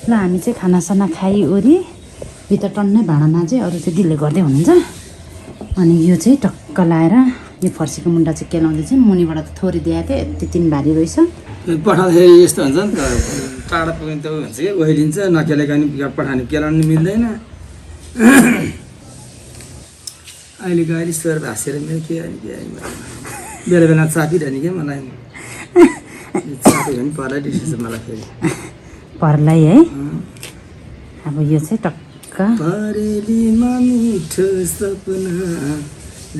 ल हामी चाहिँ खानासाना खाइओरी भित्र टन्नै भाँडा माझ्यो अरू चाहिँ दिदीले गर्दै हुनुहुन्छ अनि यो चाहिँ टक्क लाएर यो फर्सीको मुन्टा चाहिँ केलाउँदै चाहिँ मुनिबाट त थोरै दिएको थियो यति 3 भारी रहेछ पठाउँदाखेरि यस्तो हुन्छ नि त टाढा पुग्ने त हुन्छ कि ओहिलिन्छ नकेलेका नि पठाउने केलाउनु मिल्दैन अहिले गाडी स्वर भाँसेर मेरो के बेला बेला चापिरहने क्या मलाई चाप्यो भने पर्ला डिसिस मलाई फेरि पर्लाई है अब यो चाहिँ टक्क परेलीमा मिठो सपना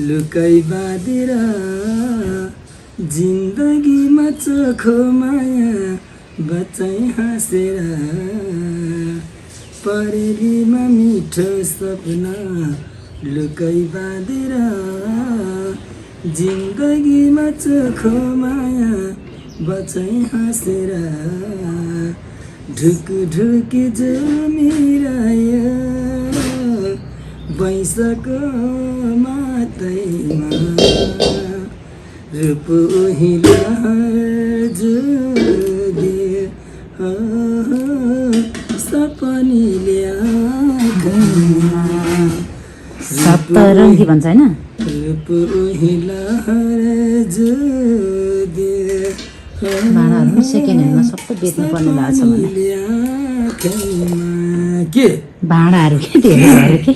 लुकाइ बाँधेर जिन्दगीमा चोखो माया बचाइ हाँसेर परेलीमा मिठो सपना लुकाइ बाँधेर जिन्दगीमा चोखो माया बचाइ हाँसेर ढुक ढुक जमिरायो बैसको मातैमा रूप हिलार जुदे सपनीले सप्तरङ्गी भन्छ होइन रूप हिलार जुदे भाँडाहरू सेकेन्ड ह्यान्डमा सबै बेच्नु पर्ने भएको छ के भाँडाहरू के धेरैहरू के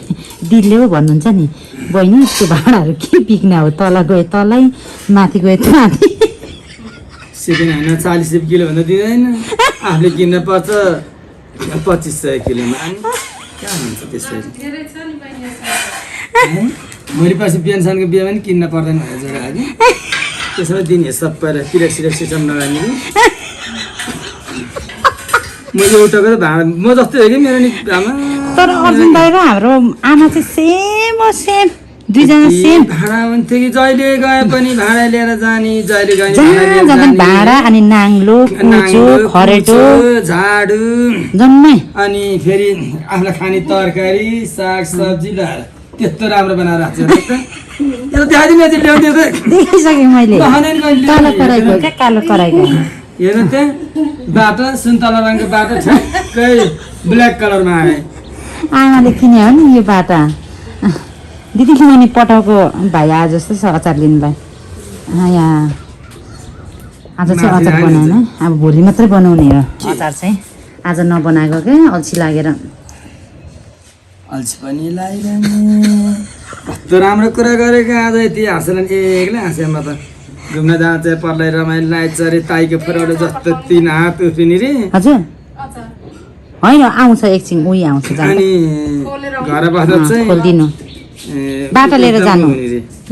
दिदीले पो भन्नुहुन्छ नि बहिनी त्यो भाँडाहरू के बिक्ने हो तल गयो तलै माथि गयो माथि सेकेन्ड ह्यान्डमा 40 रुपियाँ किलो भन्दा दिँदैन आफूले किन्न पर्छ 2500 किलोमा अनि कहाँ हुन्छ त्यसरी मैले पछि पेन्सनको बिहा पनि किन्न पर्दैन भनेर जग्गा कि त्यसमा दिने सबै किरेक सिरेक सिस्टम नगर्ने मैले एउटाको त भाँडा म जस्तै हो कि मेरो नि आमा तर अर्जुन दाइ र हाम्रो आमा चाहिँ सेम हो सेम दुईजना सेम भाँडा हुन्थ्यो कि जहिले गए पनि भाँडा लिएर जाने जहिले गए भाँडा अनि नाङ्लो कुचो खरेटो झाडु जम्मै अनि फेरि आफूलाई खाने तरकारी साग सब्जी ल्याएर त्यस्तो राम्रो बनाएर राख्छ देखिसकेँ मैले कालो कराईको क्या कालो कराईको हेर्नु त्यहाँ बाटो सुन्तला रङको बाटो ठ्याक्कै ब्ल्याक कलरमा आए आमाले किने हो नि यो बाटा दिदीले मैले पठाएको भाइ आज जस्तो छ अचार लिनुलाई यहाँ आज चाहिँ अचार बनाएन अब भोलि मात्रै बनाउने हो अचार चाहिँ आज नबनाएको क्या अल्छी लागेर अल्छी पनि लागिरहने कस्तो राम्रो कुरा गरेको आज यति हाँसेर एक्लै हाँसेमा त घुम्न जान्छ पर्लाई रमाइलो लाइट चरे ताईको फुरौलो जस्तो 3 हात उफ्रिने रे हजुर होइन आउँछ एकछिन उही आउँछ अनि घर बस्दा चाहिँ खोलिदिनु बाटा लिएर जानु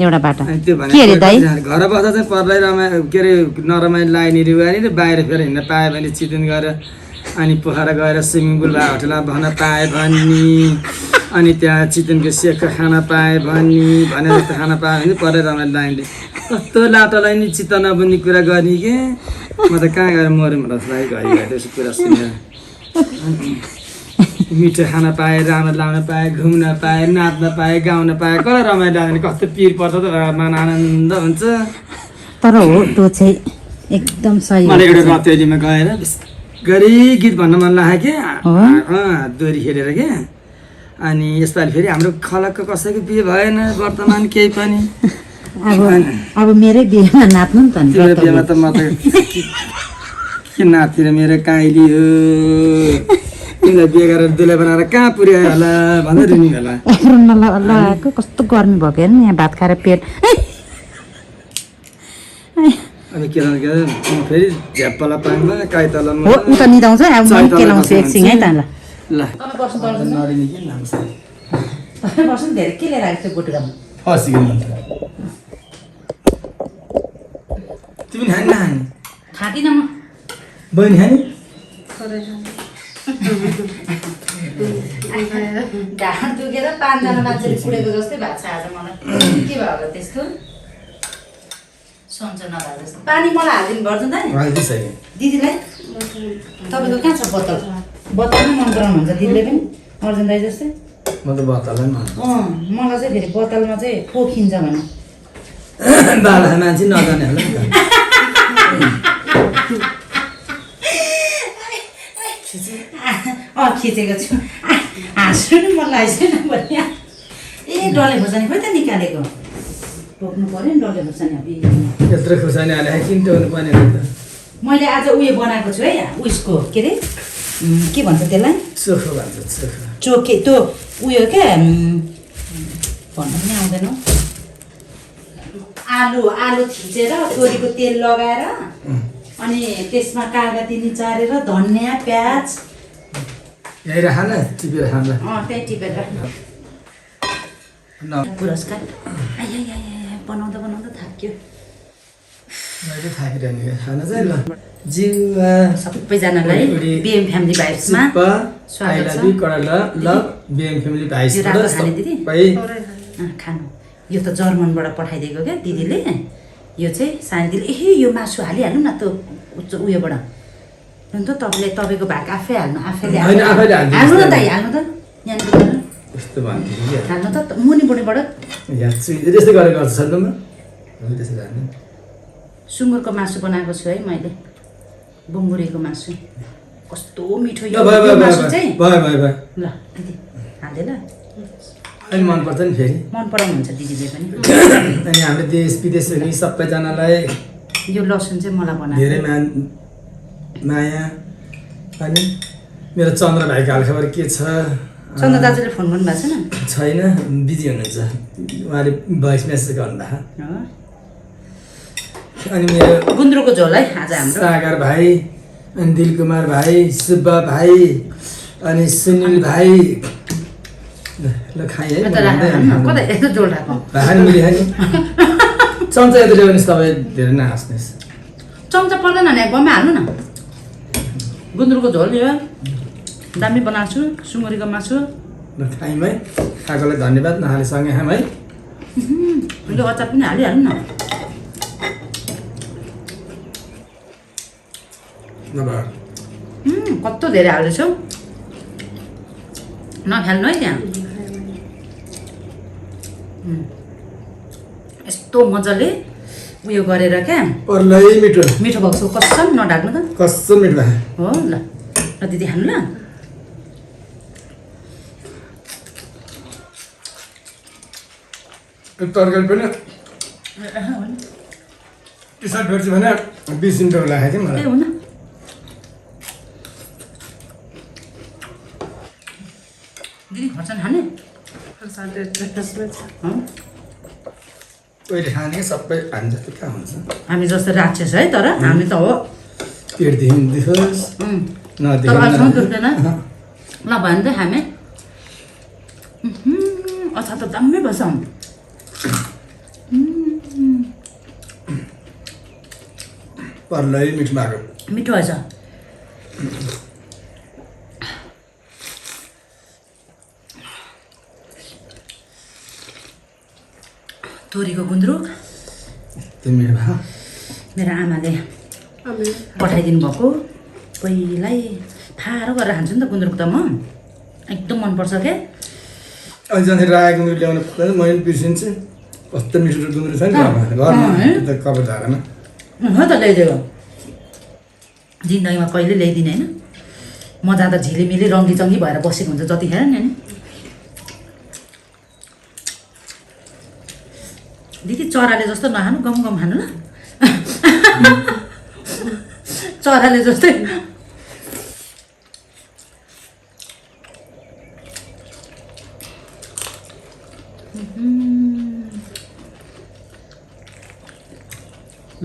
एउटा बाटा के अरे दाइ घर बस्दा चाहिँ पर्लाई रमाइलो के अरे नरमाइलो लाग्ने रुवानी र बाहिर फेरि हिँड्न पायो भने चितवन गरेर अनि पोखरा गएर स्विमिङ पुल भए होटलमा भन्न पाएँ भन्ने अनि त्यहाँ चितवनको सेक खान पाएँ भन्ने भनेर जस्तो खान पाएँ भने पर्दै रमाइलो लाग्ने कस्तो लाटोलाई नि चित्त नबुझ्ने कुरा गर्ने के म त कहाँ गएर मऱ्यो मलाई घरि घरि त्यसो कुरा सुनेर मिठो खान पाएँ राम्रो लाउन पाएँ घुम्न पाएँ नाच्न पाएँ गाउन पाएँ कसलाई रमाइलो लाग्यो भने कस्तो पिर पर्छ त मन आनन्द हुन्छ तर हो त्यो चाहिँ एकदम सही मलाई एउटा रतेलीमा गएर गरी गीत भन्न मन लाग्यो क्या दोरी खेलेर क्या अनि यसपालि फेरि हाम्रो खलकको कसैको बिहे भएन वर्तमान केही पनि अब मेरै बिहेमा नाच्नु नि त बिहेमा त म त के नाच्थेर मेरो काइली हो तिमीलाई बिहे गरेर दुलै बनाएर कहाँ पुर्यायो होला भनेर नि होला लगाएको कस्तो गर्मी भएको हेर्नु यहाँ भात खाएर पेट अनि के फेरि झ्याप्पला पाङ्ला काइतलामा हो उता निदाउँछ अब म केलाउँछु एकछिन है त ल ल नरिने के लान्छ तपाईँ बस्नु धेरै के लिएर आएको थियो गोटुरामा फसिगयो म तिमी खाने नखाने खाँदिनँ म बहिनी खाने ढाड दुखेर 5 जना मान्छेले पुडेको जस्तै भएको छ आज मलाई के भयो होला त्यस्तो सन्चो नभए जस्तो पानी मलाई हालिदिनु पर्छ नि हालिदिइसकेँ दिदीलाई तपाईँको कहाँ छ बोतल बोतलमै मन पराउनुहुन्छ दिदीले पनि अर्जुन दाइ जस्तै म त बोतलमै मन मलाई चाहिँ फेरि बोतलमा चाहिँ पोखिन्छ भने बाबा मान्छे नजाने होला नि त खिचेको छु हाँस्नु नि मन लागेको छैन भने ए डल्ले खोर्सानी खोइ त निकालेको टोक्नु पऱ्यो नि डल्ले खोर्सानी अब यत्रो खुर्सानी हाले किन टोक्नु पर्ने हो त मैले आज उयो बनाएको छु है उयसको के अरे के भन्छ त्यसलाई चोखो भन्छ चोखो चोके त्यो उयो क्या भन्नु पनि आउँदैन आलु थिचेर तोरीको तेल लगाएर अनि त्यसमा कागती चारेर धनियाँ प्याज यहीँ राख न टिपेर खाँदा त्यही टिपेर पुरस्कार बनाउँदा बनाउँदा थाक्यो मैले थाकिरहने खाना चाहिँ ल जिउमा सबैजनालाई बिएम फ्यामिली भाइब्समा स्वागत छ ल बिएम फ्यामिली भाइब्स यो रातो खाने दिदी खानु यो त जर्मनबाट पठाइदिएको क्या दिदीले यो चाहिँ सानो दिदीले यो मासु हालिहाल्नु न त्यो उयोबाट अन्त तपाईँको भाग आफै हाल्नु आफैले हाल्नु न दाइ हाल्नु त यहाँनिर यस्तो भन्थ्यो हाल्नु त मुनि बुढीबाट त्यस्तै गरेर गर्छ सल्लोमा त्यसै हाल्नु सुँगुरको मासु बनाएको छु है मैले बुङ्गुरेको मासु कस्तो मिठो यो मासु चाहिँ ल दिदी हाले ल अहिले मनपर्छ नि फेरि मन पराउनुहुन्छ दिदीले पनि अनि हाम्रो देश विदेशहरू सबैजनालाई यो लसुन चाहिँ मलाई बनाएको धेरै माया अनि मेरो चन्द्र भाइको हालखबर के छ चन्द्र दाजुले फोन गर्नुभएको छैन बिजी हुनुहुन्छ उहाँले भोइस मेसेज गर्नुभएको अनि मेरो गुन्द्रुकको झोल है आज हाम्रो सागर भाइ अनि दिलकुमार भाइ सुब्बा भाइ अनि सुनिल भाइ ल खाएँ है कता यस्तो झोल राख्नु भाइ मिली खाने चम्चा यता ल्याउनुहोस् तपाईँ धेरै नहाँस्नुहोस् चम्चा पर्दैन नि गममा हाल्नु न गुन्द्रुकको झोल यो दामी बनाएको छु सुँगुरीको मासु ल खायौँ है खाएकोलाई धन्यवाद नखाले सँगै खाऊँ है यो अचार पनि हालिहाल्नु न कस्तो धेरै हाल्दैछौ नफाल्नु है त्यहाँ यस्तो मजाले उयो गरेर क्या पर्लै मिठो मिठो भएको छ कसम नढाक्नु त कस्तो मिठो भयो हो ल ल दिदी खानु ल तरकारी पनि टी सर्ट भेट्छु भने 20 रुपियाँ लागेको थियो मलाई हुन दिदी खर्चन खाने पहिले खाने सबै हामी जस्तो कहाँ हुन्छ हामी जस्तो राक्षस है तर हामी त हो पेटदेखि दुखोस् तर अहिलेसम्म दुख्दैन ल भयो भने चाहिँ हामी अचार त दामी भएछ पर्लै मिठो भएको मिठो भएछ तोरीको गुन्द्रुक त्यो मिठो भयो मेरो आमाले पठाइदिनु भएको पहिल्यै फारो गरेर खान्छु नि त गुन्द्रुक त म एकदम मनपर्छ क्या अहिले जाँदाखेरि राखेको गुन्द्रुक ल्याउनु पर्दैन मैले बिर्सिन्छु कस्तो मिठो गुन्द्रुक छ नि घरमा त कबर झाडामा हो त ल्याइदियो जिन्दगीमा कहिले ल्याइदिने होइन म जाँदा झिलिमिली रङ्गीचङ्गी भएर बसेको हुन्छ जतिखेर नि होइन दिदी चराले जस्तो नखानु गम गम खानु ल चराले जस्तै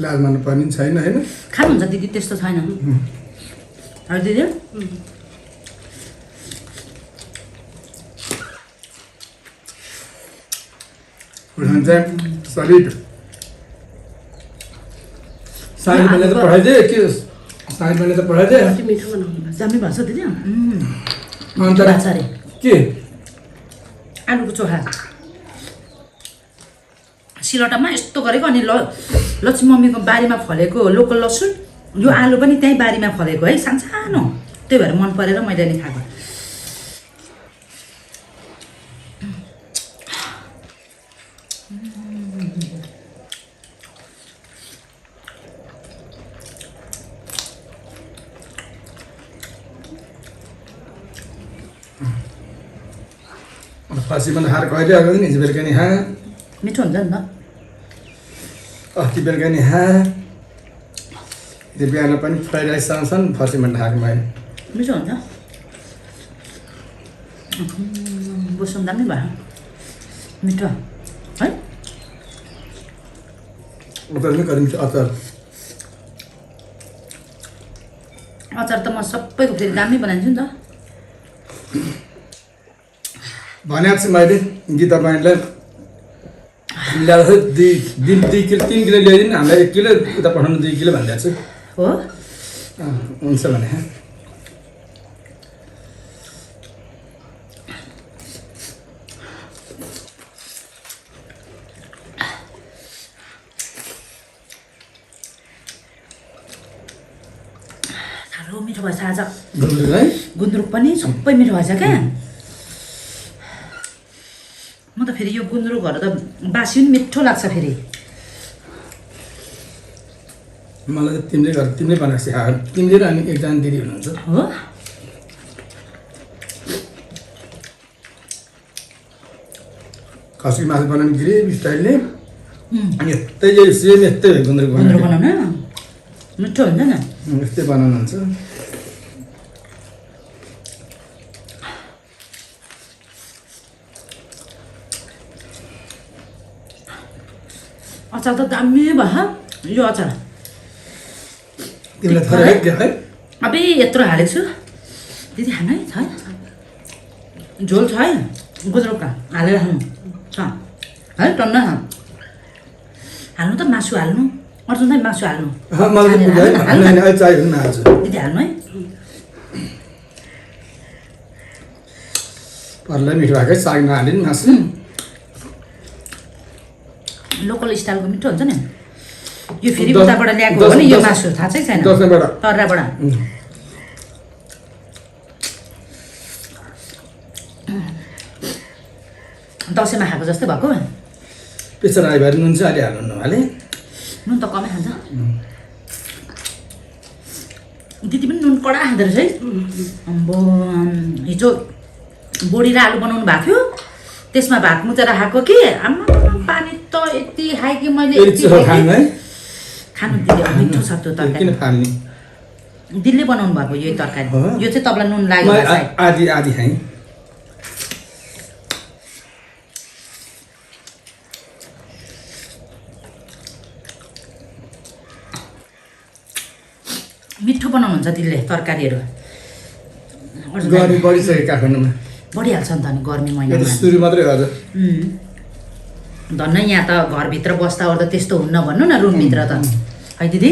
लाज मान्नु पर्ने छैन होइन खानुहुन्छ दिदी त्यस्तो छैन हजुर दिदी सलिड साइड मैले त पठाइदिएँ के साइड मैले त पठाइदिएँ मिठो बनाउनु दामी भएको छ दिदी अन्त अरे के आलुको चोखा सिलौटामा यस्तो गरेको अनि लक्ष्मी मम्मीको बारीमा फलेको लोकल लसुन यो आलु पनि त्यहीँ बारीमा फलेको है सानो त्यही भएर मन परेर मैले नि खाएको फर्सी पनि हार कहिले आएको नि हिजो बेलुका नि मिठो हुन्छ नि त अस्ति बेलुका नि त्यो बिहान पनि फ्राइड राइस सँगसँगै फर्सी पनि खाएको मैले मिठो हुन्छ बुझ्नु दामी भयो मिठो है अचार पनि गरिन्छ अचार अचार त म सबैको फेरि दामी बनाइदिन्छु नि त भनेको छु मैले गीता बहिनीलाई ल्याएर 2 किलो 3 किलो ल्याइदिनु हामीलाई 1 किलो उता पठाउनु 2 किलो भनिदिएको छु हो हुन्छ भने साह्रो मिठो भएछ आज गुन्द्रुक है गुन्द्रुक पनि सबै मिठो भएछ क्या म त फेरि यो गुन्द्रुकहरू त बासी पनि मिठो लाग्छ फेरि मलाई त तिमीले बनाएको सिकायो तिमीले र अनि एकजना दिदी हुनुहुन्छ हो खसी मासु बनाउने ग्रेभी स्टाइलले अनि यस्तै सेम यस्तै हो गुन्द्रुक गुन्द्रुक बनाउने बनाउन मिठो हुन्छ नि यस्तै बनाउनुहुन्छ अचार त दामी भयो यो अचार तिमीलाई थोरै है क्या है अबे यत्रो हालेको छु दिदी खानु है छ है झोल छ है गुन्द्रुकका हालेर खानु छ है टन्न हाल्नु त मासु हाल्नु अर्जुनलाई मासु हाल्नु मलाई त हालेर हाल्नु न, अहिले चाहियो भने हाल्छु दिदी हाल्नु है परलाई मिठो भएकै साग नहाले नि मासु लोकल स्टाइलको मिठो हुन्छ नि यो फेरि उताबाट ल्याएको हो भने यो मासु थाहा चाहिँ छैन दसैँबाट तर्राबाट दसैँमा खाएको जस्तै भएको प्रेसर आयो भएर नुन चाहिँ अहिले हाल्नु नहाले नुन त कमै खान्छ दिदी पनि नुन कडा खाँदो रहेछ है अम्बो हिजो बोडी र आलु बनाउनु भएको थियो त्यसमा भात मुचेर खाएको कि आम्मा पानी त यति खाएँ कि मैले यति खाएँ कि। खानु दिदी मिठो छ त्यो तरकारी किन फाल्ने दिदीले बनाउनु भएको यो तरकारी हो? यो चाहिँ तपाईँलाई नुन लाग्यो होला सायद। आधी आधी खाएँ मिठो बनाउनुहुन्छ दिदीले तरकारीहरू गर्मी बढिसक्यो काठमाडौँमा बढिहाल्छ नि त अनि गर्मी यो त महिनामा सुरु मात्रै हो आज धन्न यहाँ त घरभित्र बस्दा ओर्दा त्यस्तो हुन्न भन्नु न रुमभित्र त है दिदी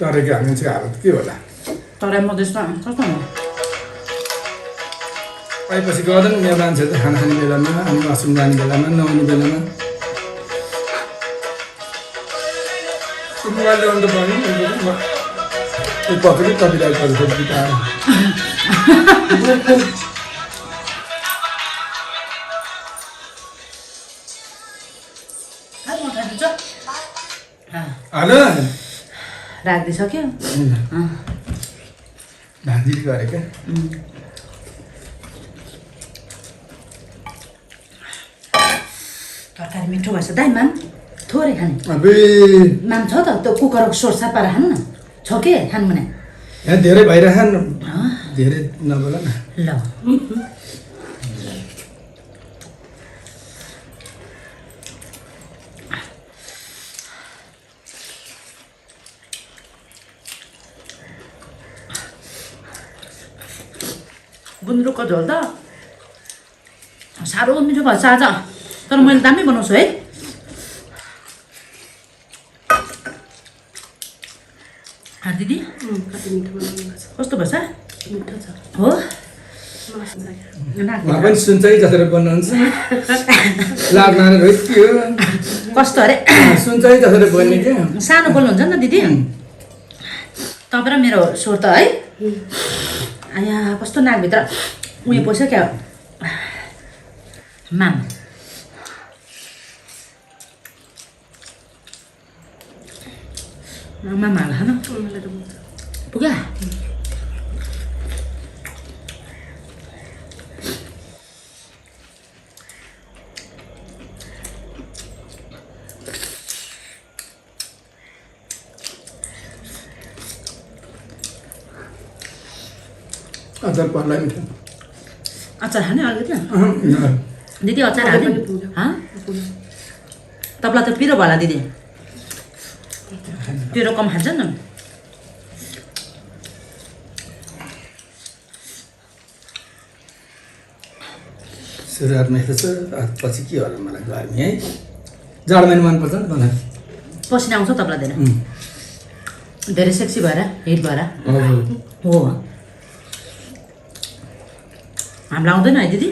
तरेको हामी चाहिँ हालत के होला तराई मधेसमा कस्तो हुन्छ आएपछि गर्दैन यहाँ मान्छेहरू त खाना खाने बेलामा अनि वासरुम जाने बेलामा नुहाउने बेलामा मोबाइल ल्याउनु त पर्यो पक्कै कतिलाई हेलो राखिदिइसक्यो भान्जी गरे क्या तरकारी मिठो भएछ दाइ माम थोरै खाने अबे माम छ त त्यो कुकरको सोर्सा पारेर खानु न छ के खानु भने यहाँ धेरै भइरह धेरै नबोल न ल गुन्द्रुकको झोल त साह्रो मिठो भएछ आज तर मैले दामी बनाउँछु है दिदी कस्तो भएछ हो उहाँ पनि सुन्छ कि जसरी बन्नुहुन्छ लाग्न रोइयो कस्तो अरे सुन्छ कि जसरी बन्ने क्या सानो बोल्नुहुन्छ नि त दिदी तपाईँ र मेरो स्वर त है यहाँ कस्तो नाकभित्र उयो पस्यो क्या माम मामा खानु पुग्यो अचार पर्ला मिठो अचार खाने अलिकति दिदी अचार हाल्यो तपाईँलाई त पिरो भयो होला दिदी पिरो कम खान्छ नि सुरुवातमा यस्तो छ पछि के होला मलाई गर्मी है जाडो महिना मनपर्छ नि मलाई पसिना आउँछ तपाईँलाई धेरै धेरै सेक्सी भएर हिट भएर हो हामीलाई आउँदैन है दिदी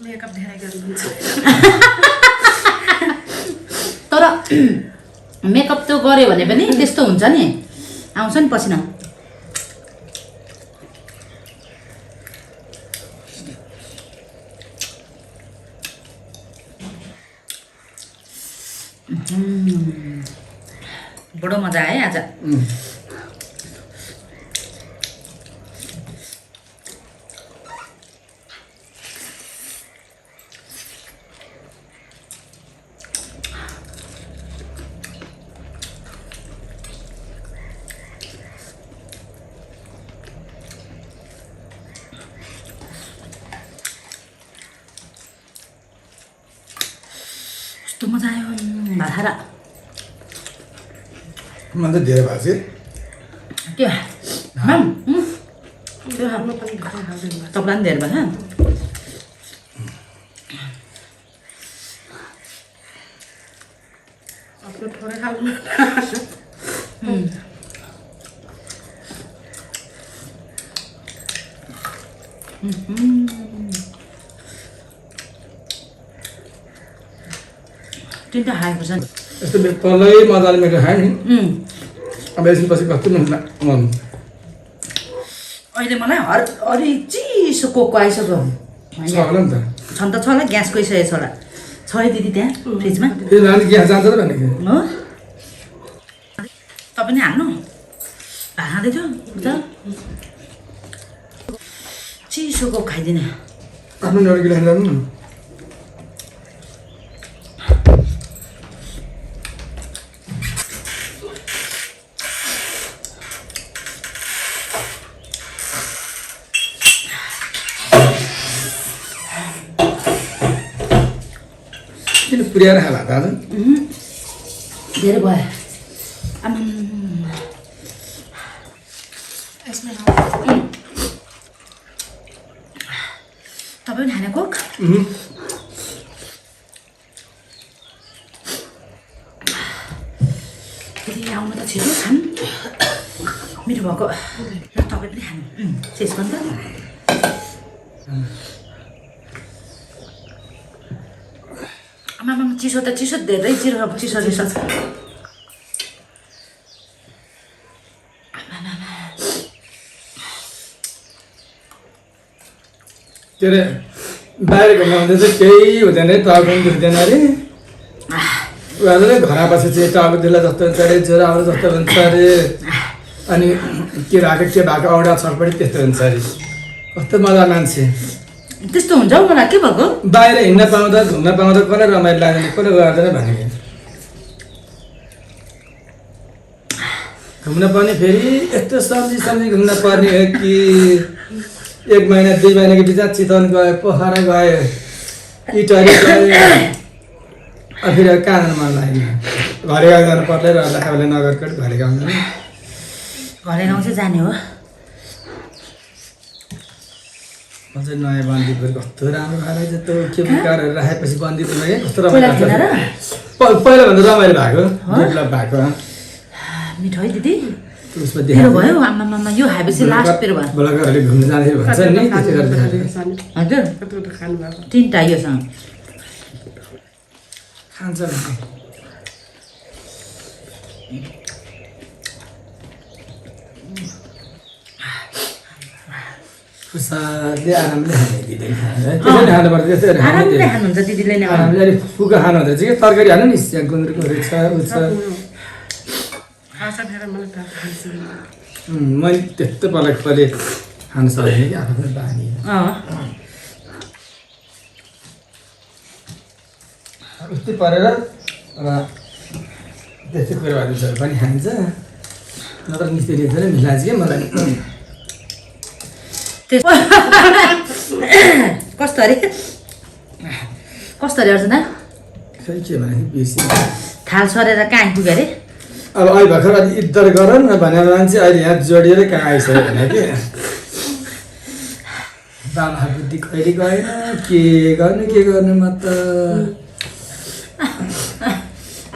मेकअप धेरै गर्नुहुन्छ तर मेकअप त गऱ्यो भने पनि त्यस्तो हुन्छ नि आउँछ नि पसिना बडो मजा आयो आज कस्तो मजा आयो भात खाएर मलाई त धेरै भएको थियो के माम त्यो हाम्रो पनि घरै खाँदैन तपाईँलाई पनि धेरै भयो आफ्नो थोरै खानु तिनवटा खाएको छ नि यस्तो तलै मजाले मेरो खाएँ नि अब यसपछि पछि कस्तो नहुँला अहिले मलाई हरि चिसो कोको आइसक्यो छ होला नि त छन् त छ होला ग्यास गइसकेको छ होला छ है दिदी त्यहाँ फ्रिजमा फेरि लाने ग्यास जान्छ त भनेको हो तपाईँ नि हाल्नु भात खाँदै थियो उता चिसो कोक खाइदिने आफ्नो एउटा गिलास लानु न किन पुर्याएर खाला त आज धेरै भयो आमा यसमा तपाईँ पनि खाने कोक दिदी आउनु त छिटो खानु मिठो भएको ल तपाईँ पनि खानु शेष गर्नु त आमा चिसो त चिसो धेरै चिसो चिसो चिसो के अरे बाहिर घुमाउँदा चाहिँ केही हुँदैन है टाउको पनि दुख्दैन अरे उहाँले घर आएपछि चाहिँ टाउको दुख्ला जस्तो हुन्छ अरे ज्वरो आउनु जस्तो हुन्छ अरे अनि के भएको औडा छटपट्टि त्यस्तो हुन्छ अरे कस्तो मजा मान्छे त्यस्तो हुन्छ हौ मलाई के भएको बाहिर हिँड्न पाउँदा घुम्न पाउँदा कसलाई रमाइलो लाग्दैन कसले गर्दैन भनेको घुम्न पनि फेरि यस्तो सम्झी घुम्न पर्ने हो कि 1 महिना 2 महिनाको बिचमा चितवन गयो पोखरा गयो इटहरी गयो फेरि कहाँ जानु मन लाग्यो घरे गाउँ जानु पर्दै रहला खाले नगरकोट घरे गाउँ जानु घरे गाउँ चाहिँ जाने हो अझै नयाँ बन्दीपुर कस्तो राम्रो खाले जस्तो के बिकारहरू राखेपछि बन्दीपुरमा के कस्तो पहिला रमाइलो थिएन र पहिलाभन्दा रमाइलो भएको डेभलप भएको मिठो है दिदी उसमा पिरो देखाएको भयो आमामा यो खाएपछि लास्ट पिरो भयो ब्लगरहरूले घुम्न जाने भन्छ नि त्यतिखेर देखाएको हजुर कत्रो खानु भएको 3टा योसँग खान्छ खुसाले आरामले खाने दिदीले त्यसरी खानुपर्छ त्यसरी आरामले खानुहुन्छ दिदीले नै आरामले अलिक फुका खानु हुँदो रहेछ कि तरकारी हाल्नु नि गुन्द्रुकहरू छ उ छ आशा धेरै मलाई त खान्छु मैले त्यस्तो पल्ट पहिले खान सक्ने कि आफ्नो बानी उस्तै परेर अब त्यस्तै कुरो भएपछि पनि खान्छ नत्र मिस्त्री धेरै मिलाज क्या मलाई कस्तो अरे अर्जुना खै के भने बेसी थाल सरेर कहाँ आइपुग्यो अरे अब अहिले भर्खर अलि इद्दर गर न भनेर मान्छे अहिले यहाँ जोडिएरै कहाँ आइसक्यो भने कि बाबा बुद्धि कहिले गएन के गर्नु म त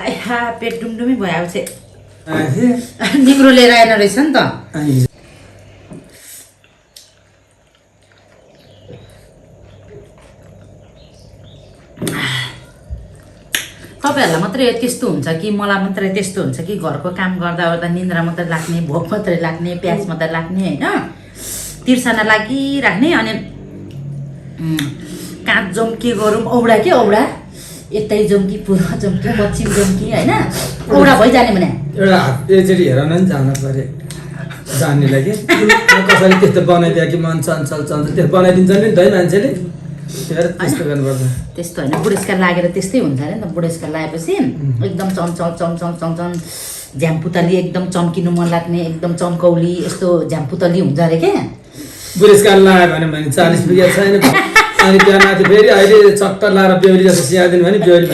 आइहा पेट डुमडुमी भइहाल्छ निग्रो लिएर आएन रहेछ नि त तपाईँहरूलाई मात्रै त्यस्तो हुन्छ कि मलाई मात्रै त्यस्तो हुन्छ कि घरको काम गर्दा ओर्दा निन्द्रा मात्रै लाग्ने भोक मात्रै लाग्ने प्याज मात्रै लाग्ने होइन तिर्सना लागिराख्ने अनि काँच जाउँ के गरौँ औडा के औडा यतै जाउँ कि पूर्व जाउँ कि पश्चिम जाउँ कि होइन औडा भइजाने भने एउटा एकचोटि हेर न जानु पऱ्यो जान्नेलाई कि कसैले त्यस्तो बनाइदियो कि मन चञ्चल त्यो बनाइदिन्छ नि त है मान्छेले त्यस्तो गर्नुपर्छ त्यस्तो होइन बुढेसकाल लागेर त्यस्तै हुन्छ अरे नि त बुढेसकाल लागेपछि एकदम चमचम झ्याम्पुतली एकदम चम्किनु मन लाग्ने एकदम चम्कौली यस्तो झ्याम्पुतली हुन्छ अरे के बुढेसकाल लाग्यो भने 40 पुगेको छैन अनि त्यहाँ माथि फेरि अहिले चट्टर लाएर बेहुली जस्तो सियादिनु भने बेहुली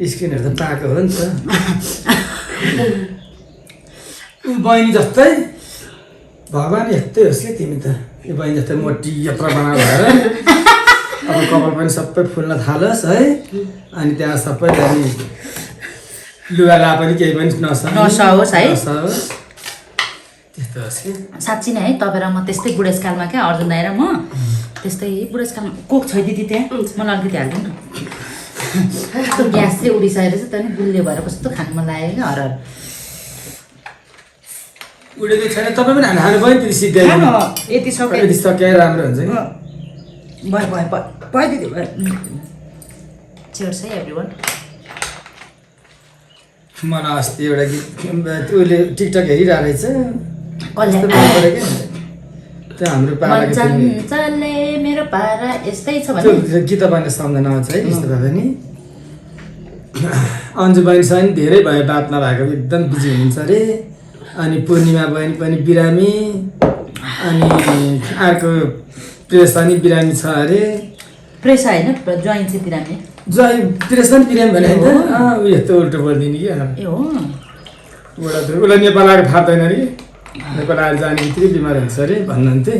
स्किनहरू त पाएको हो नि त बहिनी जस्तै भगवान् यस्तै होस् कि तिमी त यो बहिनी जस्तै मोटी यत्र बना भएर अब कपाल पनि सबै फुल्न थालोस् है अनि त्यहाँ सबै अनि लुगा ला पनि केही पनि नसहोस् है त्यस्तो होस् कि साँच्ची नै है तपाईँ र म त्यस्तै बुढेसकालमा क्या अर्जुन दाइ र म त्यस्तै बुढेसकालमा कोक छ दिदी त्यहाँ मलाई अलिकति हाल्नु न कस्तो ग्यास चाहिँ उडिसकेर चाहिँ त्यहाँ गुलियो भएर कस्तो खानु मन लाग्यो क्या हर उडेको छैन तपाईँ पनि खानु भयो नि सिद्ध्याइ यति सक्यो यति सकिए राम्रो हुन्छ कि भयो दिदी भयो चेयर्स है एभ्री वान मलाई अस्ति एउटा गीत उसले टिकटक हेरिरहेको रहेछ त्यो हाम्रो चञ्चलले मेरो पारा यस्तै छ त्यो गीत बहिनी सम्झना आउँछ है त्यस्तो भए पनि अन्जु बहिनीसँग नि धेरै भयो बात नभएको एकदम बिजी हुनुहुन्छ अरे अनि पूर्णिमा बहिनी पनि बिरामी अनि अर्को प्रेस पनि बिरामी छ अरे प्रेस होइन ज्वाइन चाहिँ बिरामी प्रेस पनि बिरामी भने होइन ऊ यस्तो उल्टो बोलिदिने कि ए हो उसलाई नेपाल आएर थाहा छैन अरे नेपाल आएर जाने बित्तिकै बिमार हुन्छ अरे भन्नुहुन्थ्यो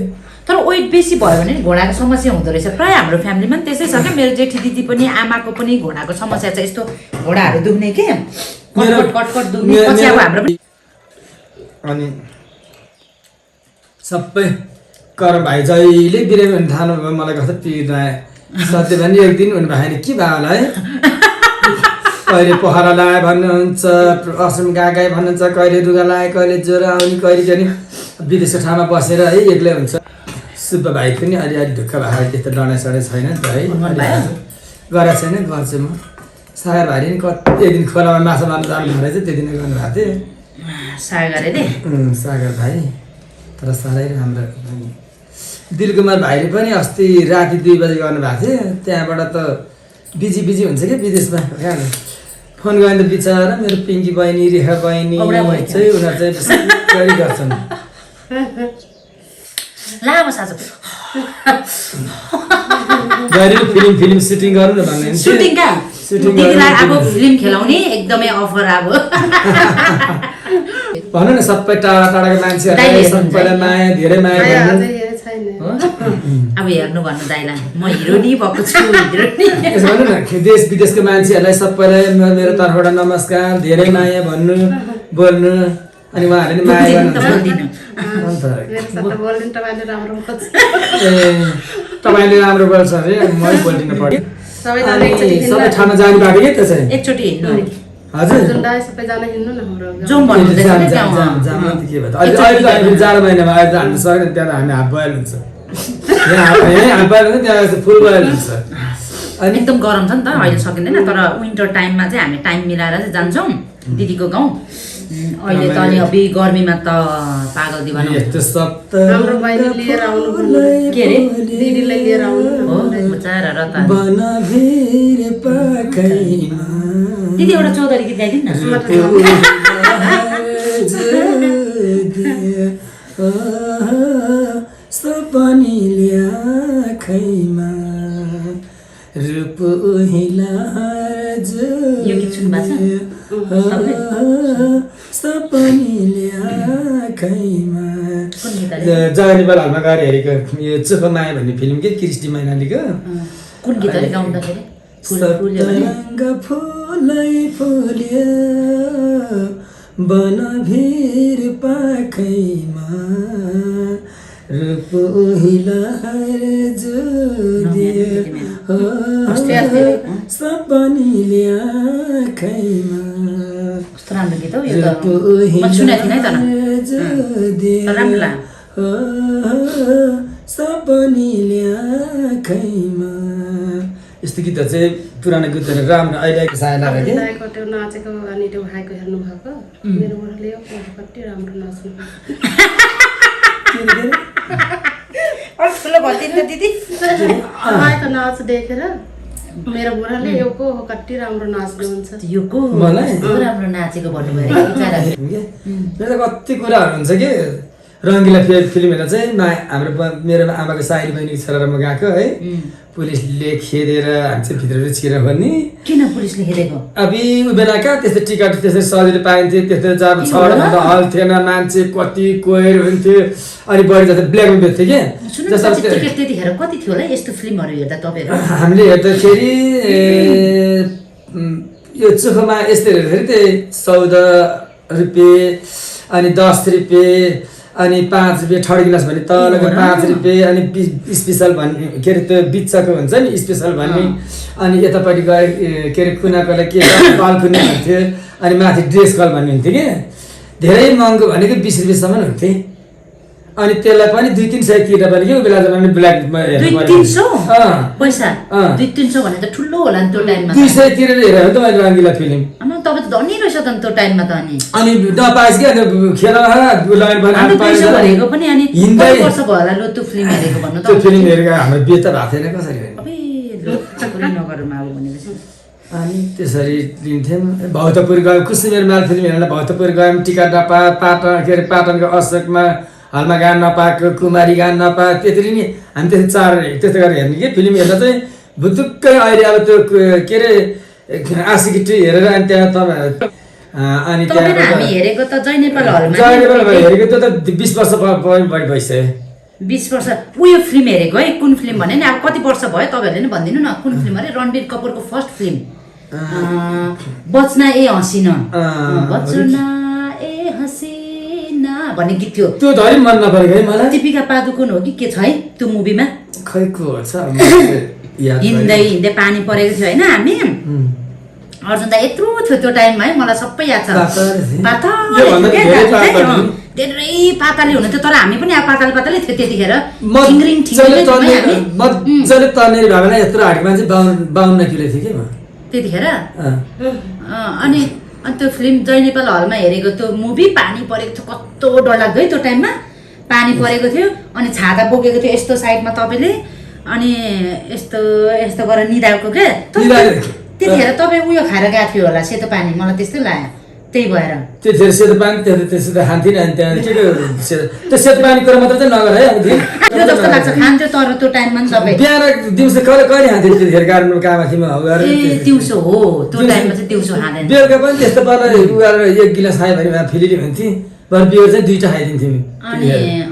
तर वेट बेसी भयो भने घोडाको समस्या हुँदो रहेछ प्रायः हाम्रो फ्यामिलीमा पनि त्यसै छ क्या मेरो जेठी दिदी पनि आमाको पनि घोडाको समस्या छ यस्तो घोडाहरू दुख्ने के कटकट दुख्ने पछि अब हाम्रो पनि अनि सबै कर भाइ जहिले बिरामी हुन थाल्नु भयो मलाई कस्तो पिर आयो सत्य भने एक दिन हुनु भयो भने के भयो होला है कहिले पोखरा लगायो भन्नुहुन्छ असम गए भन्नुहुन्छ कहिले रुगा लगायो कहिले ज्वरो आउने कहिले चाहिँ विदेशको ठाउँमा बसेर है एक्लै हुन्छ सुब्बा भाइ पनि अलिअलि ढुक्क भएको त्यस्तो डढाइसडाइ छैन नि त है गरेको छैन गर्छु म सागर भाइले नि कति एक दिन खोलामा माछा मार्नु जानु भनेर चाहिँ त्यो दिन गर्नुभएको थियो सागर सागर भाइ तर साह्रै राम्रो दिलकुमार भाइले पनि अस्ति राति 2 बजी गर्नुभएको थियो त्यहाँबाट त बिजी हुन्छ क्या विदेशमा फोन गर्यो भने त बिचरा मेरो पिङ्की बहिनी रेखा बहिनी चाहिँ उनीहरू चाहिँ गरी गर्छन् लामो साँझ गऱ्यो फिल्म सुटिङ गरौँ न भन्ने सुटिङ कहाँ दिदीलाई अब फिल्म खेलाउने एकदमै अफर अब भन्नु न सबै टाढाको मान्छेहरूलाई सबैलाई माया धेरै माया गर्नु अब हेर्नु भन्नु दाइलाई म हिरोनी भएको छु हिरोनी यसो भन्नु न देश विदेशको मान्छेहरूलाई सबैलाई मेरो तर्फबाट नमस्कार धेरै माया भन्नु बोल्नु अनि उहाँहरूले नि माया गर्नुहुन्छ तपाईँले राम्रो गर्छ अरे मै बोलिदिनु पर्यो सबै ठाउँमा जानु भएको के त चाहिँ एकचोटि हिँड्नु अरे हजुर जाउँ भन्नु के भयो अहिले जाडो महिनामा अहिले त हामी सक्दैन त्यहाँ हामी हाफ बोइल हुन्छ यहाँ हाफ बोइल हुन्छ त्यहाँ फुल बोइल हुन्छ एकदम गरम छ नि त अहिले सकिँदैन तर विन्टर टाइममा चाहिँ हामी टाइम मिलाएर चाहिँ जान्छौँ दिदीको गाउँ अहिले त अनि अब गर्मीमा त पागल दिवाना हाम्रो बहिनी लिएर आउनु भन्नु के अरे दिदीलाई लिएर आउनु हो बिचारा र त बनभिर पाखैमा दिदी एउटा चौधरी गीत गाइदिनु न सपनी ल्याखैमा रूप यो गीत सुन्नुभएको छ सपनी ल्याखैमा कुन गीत अरे जगनीपाल हलमा गएर हेरेको यो चोखो माया भन्ने फिल्म के कृष्टि मैनालीको कुन गीत अरे गाउँदाखेरि फुल फुल्यो भने सप्तरङ्ग फुलै फुल्यो बनभिर पाखैमा रूप हिलाएर जुदियो सपनी ल्याखैमा कस्तो राम्रो गीत हौ यो त म सुनेको थिइनँ है तर राम्रो लाग्यो सपनी ल्याखैमा यस्तो गीतहरू चाहिँ पुरानो गीतहरू राम्रो अहिलेको सायद लाग्यो कि दाइको त्यो नाचेको अनि त्यो भाइको हेर्नु भएको मेरो बुढाले कति राम्रो नाच्नु दिदी भाइको नाच देखेर मेरो बुढाले यो को कति राम्रो नाच्नुहुन्छ यो को मलाई? राम्रो नाचेको भन्नुभयो अरे बिचारा मेरो त कति कुराहरू हुन्छ कि रङ्गिला फिल्म हेर्दा चाहिँ हाम्रो मेरो आमाको साइली बहिनीको छोरा र म गएको है पुलिसले खेदेर हामी चाहिँ भित्र रुचिएर भन्ने किन पुलिसले खेदेको अब ऊ बेला कहाँ त्यस्तो टिकट त्यस्तो सजिलो पाइन्थ्यो त्यस्तो जब छवटा हल थिएन मान्छे कति कोयर हुन्थ्यो अनि बढी जस्तो ब्ल्याकमा बेच्थ्यो कि सुन्नु टिकट त्यतिखेर कति थियो होला यस्तो फिल्महरू हेर्दा तपाईँहरू हामीले हेर्दाखेरि यो चोखोमा यस्तो हेर्दाखेरि त्यही 14 रुपियाँ अनि 10 रुपियाँ अनि 5 रुपियाँ थर्ड गिलास भन्ने तलको 5 रुपियाँ अनि स्पेसल भन्ने के अरे त्यो बिचको हुन्छ नि स्पेसल भन्ने अनि यतापट्टि गए के अरे कुनाकोलाई के कल कुने हुन्थ्यो अनि माथि ड्रेस कल भन्ने हुन्थ्यो कि धेरै महँगो भनेको 20 रुपियाँसम्म हुन्थ्यो अनि त्यसलाई पनि 200-300 तिर्दा पनि के बेला जमाना ब्ल्याकमा हेर्नु पर्यो 200 पैसा 200-300 भने त ठुलो होला नि त्यो टाइममा 200 तिरेर हेरेर त मैले रङ्गिला फिल्म अनि तपाईँ त धनी रहेछ त नि त्यो टाइममा त अनि नपाएछ कि अनि खेल लाइन हामी पैसा भनेको पनि अनि हिँड्दै कति वर्ष भयो होला लो त्यो फिल्म हेरेको भन्नु त त्यो फिल्म हेरेको हाम्रो बिहे त भएको थिएन कसरी होइन अबे लो चकुरी नगरौँ अब भनेपछि अनि त्यसरी लिन्थ्यौँ भौतपुर गयौँ कुसुमेर माल फिल्म हेर्न भौतपुर गयौँ टिका डपा पाटन के अरे पाटनको अशोकमा हलमा गान नपाएको कुमारी गान नपाएको त्यसरी नि हामी त्यस्तो त्यस्तो गरेर हेर्ने कि फिल्म हेर्दा चाहिँ भुतुक्कै अहिले अब त्यो के अरे आशिकी 2 हेरेर अनि त्यहाँ तपाईँ अनि तपाईँ हामी हेरेको त जय नेपाल हलमा जय नेपाल हेरेको त्यो त 20 वर्ष बढी भइसक्यो 20 वर्ष उयो फिल्म हेरेको है कुन फिल्म भने नि अब कति वर्ष भयो तपाईँहरूले नि भनिदिनु न कुन फिल्म अरे रणबीर कपुरको फर्स्ट फिल्म बच्ना ए हसिना बच्ना ए हसिना भन्ने गीत थियो त्यो धरि मन नपरेको है मलाई दीपिका पादुकोण हो कि के छ है त्यो मुभीमा खै को छ हिँड्दै हिँड्दै पानी परेको थियो होइन हामी अर्जुन त यत्रो थियो त्यो टाइममा है मलाई सबै याद छ धेरै पाताले हुनु थियो तर हामी पनि अब पाताले थियो त्यतिखेर मजाले तर्नेरी भयो भने यत्रो हाडी मान्छे 52 किलो थियो कि म त्यतिखेर अनि त्यो फिल्म जय नेपाल हलमा हेरेको त्यो मुभी पानी परेको थियो कस्तो डरलाग्दो है त्यो टाइममा पानी परेको थियो अनि छाता बोकेको थियो यस्तो साइडमा तपाईँले अनि यस्तो यस्तो गरेर निदाएको क्या त्यतिखेर तपाईँ उयो खाएर गएको थियो होला सेतो पानी मलाई त्यस्तै लाग्यो त्यही भएर त्यतिखेर सेतो पानी त्यसो त खान्थिन अनि त्यहाँ के त्यो सेतो पानी कुरा मात्र चाहिँ नगर है अब त्यो जस्तो लाग्छ खान्थ्यो तर त्यो टाइममा नि तपाईँ बिहान दिउँसो कहिले खान्थ्यो त्यतिखेर गार्डनमा काममा थियौँ ए दिउँसो हो त्यो टाइममा चाहिँ दिउँसो खाँदैन बेलुका पनि त्यस्तो पाराले उगाएर 1 गिलास खायो भने फिलिली भन्थ्यौँ तर बियर चाहिँ 2टा खाइदिन्थ्यौँ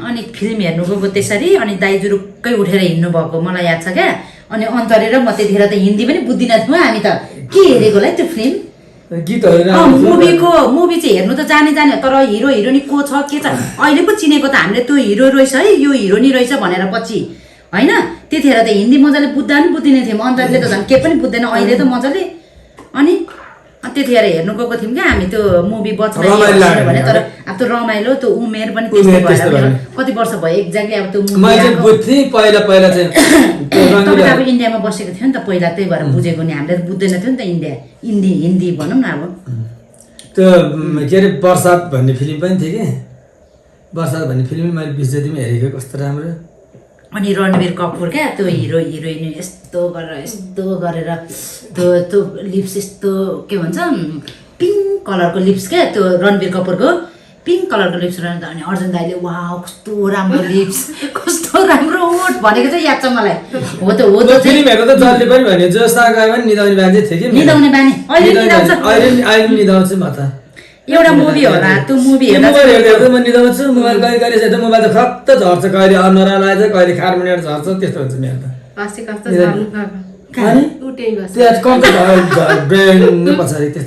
अनि फिल्म हेर्नु गएको त्यसरी अनि दाइ जुरुक्कै उठेर हिँड्नु भएको मलाई याद छ क्या अनि अन्तरे र म त्यतिखेर त हिन्दी पनि बुझ्दिनँ थियौँ हामी त के हेरेको होला है त्यो फिल्म मुभी चाहिँ हेर्नु त जाने तर हिरो हिरोइनी को छ के छ अहिले पो चिनेको त हामीले त्यो हिरो रहेछ है यो हिरोइनी रहेछ भनेर पछि होइन त्यतिखेर त हिन्दी मजाले बुझ्दा पनि बुझ्दिने थियौँ अन्तरले त झन् के पनि बुझ्दैन अहिले त मजाले अनि त्यतिखेर हेर्नु गएको थियौँ क्या हामी त्यो मुभी बच्चा रमाइलो लाग्यो भने तर अब त्यो रमाइलो त्यो उमेर पनि त्यस्तै त्यस्तो भएर भयो। कति वर्ष भयो एक्ज्याक्टली अब त्यो मैले चाहिँ मुभी बुझ्थेँ पहिला चाहिँ त्यो तपाईँ त रङ्गिलो अब इन्डियामा बसेको थियो नि त पहिला त्यही भएर बुझेको नि हामीले त बुझ्दैन थियो नि त हिन्दी भनौँ न अब त्यो के अरे बर्सात भन्ने फिल्म पनि थियो कि बर्सात भन्ने फिल्म मैले बिच जतिमा हेरेको कस्तो राम्रो अनि रणवीर कपुर क्या त्यो हिरो हिरोइन यस्तो गरेर त्यो लिप्स यस्तो के भन्छ पिङ्क कलरको लिप्स क्या त्यो रणवीर कपुरको पिङ्क कलरको लिप्स रहन्छ अनि अर्जुन दाइले वाह कस्तो राम्रो लिप्स कस्तो राम्रो ओठ भनेको चाहिँ याद छ मलाई हो त त्यो फिल्म हेर्दा त जसले पनि भने जोसा गए पनि निदाउने बानी थियो कि निदाउने बानी अहिले निदाउँछ अहिले निदाउँछु म त एउटा मुभी होला त्यो मुभी हेर्दा मोबाइल हेर्दा म निदाउँछु मोबाइल कहिले हेर्दा मोबाइल त खत्त झर्छ कहिले अनुरा लाग्छ कहिले कार्बोनेट झर्छ त्यस्तो हुन्छ मेरो त अस्ति कस्तो झर्नु खाएको अनि उठै बस्छ त्यहाँ कम्ती ब्रेन पछाडि त्यस्तो